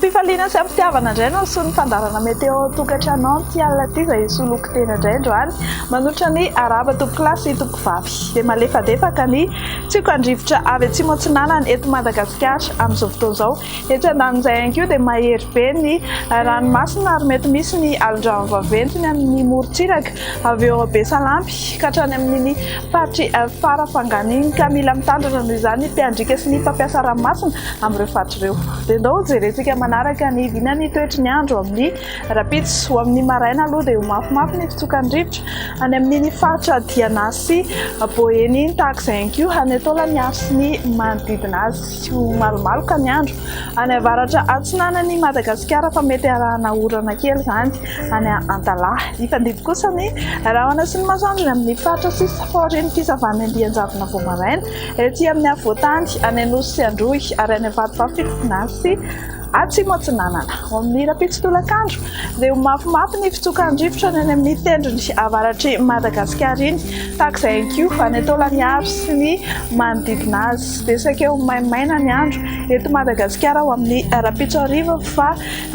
Am-pifaliana sy am-pitiavana indray no nisoa ny fandaharana Météo an-tokantranao amin'ity alina ity izay hisoloko tena indray androany. Manolotra ny arahaba tompokolahy sy tompokovavy. Dia malefadefaka ny tsiokan-drivotra avy atsimo atsinanana eto Madagasikara amin'izao fotoana izao. Etsy andanin'izay ihany koa dia mahery be ny ranomasina ary mety misy ny alondrano vaventy ny amin'ny morontsiraka avy eo Besalampy ka hatrany amin'iny faritry Farafangana iny ka mila mitandrina noho izany ny mpiandriaka sy ny mpampiasa ranomasina amin'ireo faritra ireo. Dia ndao hojerentsika manaraka ny vinan'ny toetry ny andro amin'ny rahampitso. Ho amin'ny maraina aloha dia ho mafimafy ny fitsokan'ny rivotra any amin'iny faritra Diana sy Boeny iny, tahaka izay ihany koa any Taolagnaro sy ny manodidina azy. Ho malomaloka ny andro any avaratra atsinanan'i Madagasikara fa mety arahana orana kely izany any Antalaha. Hifandimby kosa ny rahona sy ny masoandro any amin'ny faritra sisa fa aorian'ny fisavan'ny andian-javona vao maraina. Ety amin'ny afovoan-tany, any Anosy sy Androy ary any Vatovavy Fitovinany sy Atsimo Atsinanana. Ao amin'ny rahampitso tolakandro dia ho mafimafy ny fitsokan'ny rivotra ny any amin'ny tendrony avaratr'i Madagasikara iny, tahaka izay ihany koa any Taolagnaro sy ny manodidina azy. Dia saika ho maimaina ny andro eto Madagasikara ho amin'ny rahampitso hariva fa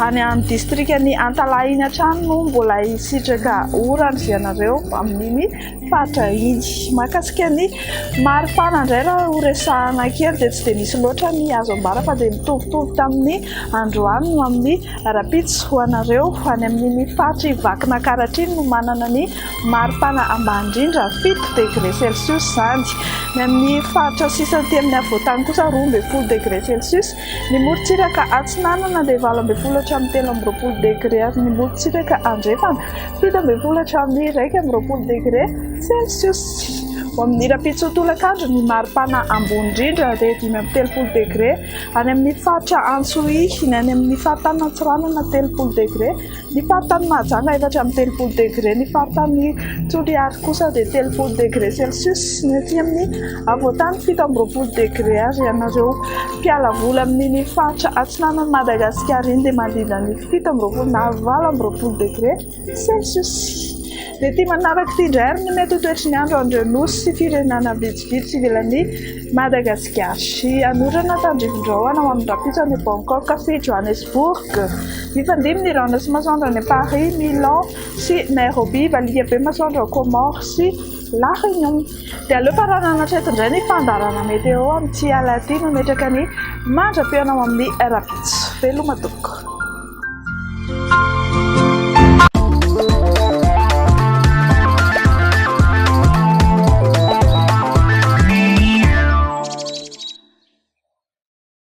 any amin'ny distrikan'i Antalaha iny hatrany no mbola hisitraka orana ianareo amin'iny faritra iny. Mahakasika ny maripana indray raha ho resahana kely dia tsy dia misy loatra ny azo ambara fa dia mitovitovy tamin'ny androany no amin'ny rahampitso ho anareo any amin'iny faritry Vakinankaratra iny no manana ny maripana ambany indrindra, 7 degré celsius izany. Ny amin'ny faritra sisa aty amin'ny afovoan-tany kosa 12 degré celsius. Ny morontsiraka atsinanana dia 18 hatramin'ny 23 degré ary ny morontsiraka andrefana 17 hatramin'ny 21 degré celsius. Ho amin'ny rahampitso tolakandro ny maripana ambony indrindra dia 35 degré any amin'ny faritra Antsohihy, ny any amin'ny faritanin'Antsiranana 30 degré, ny faritanin'i Mahajanga 34 degré, ny faritanin'i Toliary kosa dia 30 degré celsius, ny aty amin'ny afovoan-tany 27 degré ary ianareo mpiala voly amin'iny faritra atsinanan'i Madagasikara iny dia manodidina ny 27 na 28 degré celsius. Dia ity manaraka ity indray ary ny mety ho toetry ny andro an'ireo nosy sy firenana vitsivitsy ivelan'i Madagasikara. Hanorana tandrifin-drahona ho amin'ny rahampitso any Bangkok sy Johannesburg. Hifandimby ny rahona sy masoandro any Paris, Milan sy Nairobi. Valiha be masoandro ao Comores sy La Réunion. Dia aleo faranana hatreto indray ny fandaharana météo amin'ity alina ity. Mametraka ny mandra-pihaona ho amin'ny rahampitso. Veloma tompoko.